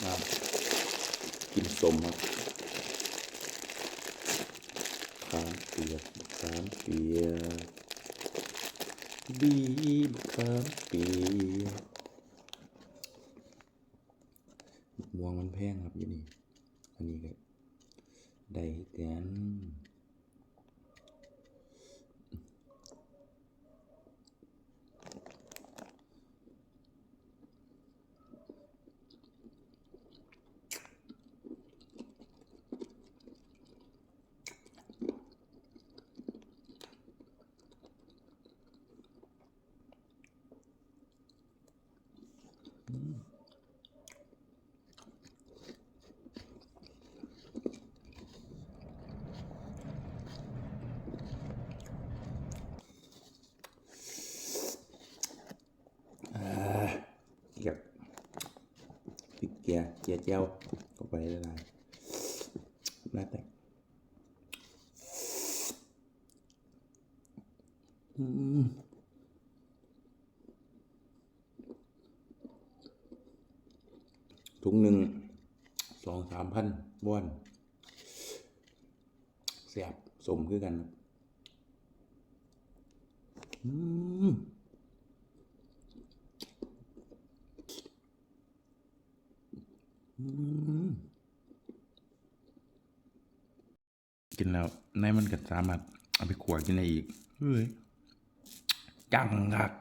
ນ້ຳກິນສົ້ມ ບັກຂາມປຽກ ບັກຂາມປຽກ ບີບບັກຂາມປຽກ. ບັກມ່ວງມັນແພງຄັບຢູ່ນີ້ ອັນນີ້ກໍໄດ້ຄືກັນ. ອ່າ ເກືອບ ພິກເກືອ ເຈືອແຈ່ວເຂົ້າໄປຫຼາຍໆ ນ້ຳລາຍແຕກ. ອືມ ຖົງໜຶ່ງ ສອງສາມພັນວອນ ແຊບ ສົ້ມຄືກັນ. ອືມ ອືມ ກິນແລ້ວໃນມັນກໍສາມາດເອົາໄປຂົ້ວກິນໄດ້ອີກ. ເອີຍ ຈັ່ງຄັກ.